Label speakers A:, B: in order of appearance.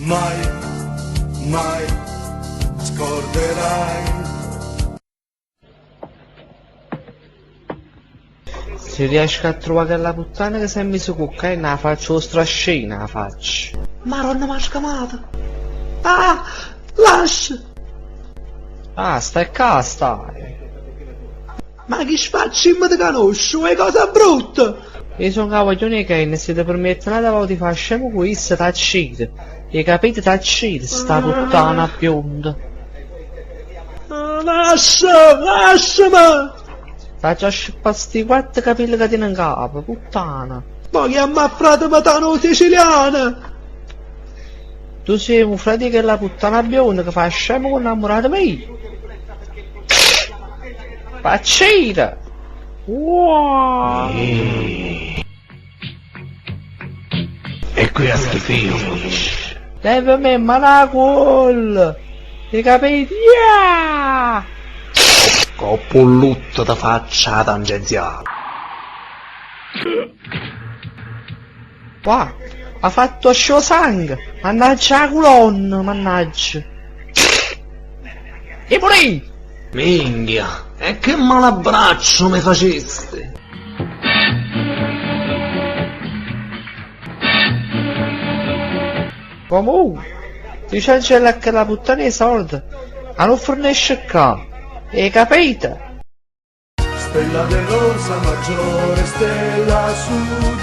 A: Mai, mai scorderai.
B: Se riesco a trovà chella puttana che s'è misa cu Ken 'a faccio 'o strascino 'a faccio.
C: Maronna m'ha scamato! Ah! Lascia!
B: Ah, stai ccà, stai.
C: Ma chi sfaccimmo te canosce, uè cosa brutta!
B: Io songo 'a guagliona 'e Ken e si te permiette n'ata vota 'e fa 'a scemo cu isso t'accide. Hê capito? T'accide sta puttana bionda.
C: Lascia! Lasciame!
B: T'aggia scippà sti quatte capille ca tiene 'ncapa, puttana!
C: Mo chiammo a frateme Tano 'o siciliano!
B: Tu si 'o frate 'e chella puttana bionda ca fa 'a scema cu 'o 'nnammurato mio? T'accide! Uaa!
D: E qui a schifio finisce.
B: Levame 'e mmane 'a cuollo! Hê capito? Yeah!
D: Copp' 'o lutto te faccio 'a tangenziale.
B: Qua ha fatto ascì 'o sangue! Mannaggia 'a culonna, mannaggia! E pure io!
D: Minchia, e che malabbraccio me faciste!
B: Comunque, dicencella a chella puttana 'e solde, a nun fernesce ccà! Hê capito?
A: Stella dell'Orsa Maggiore, stella su.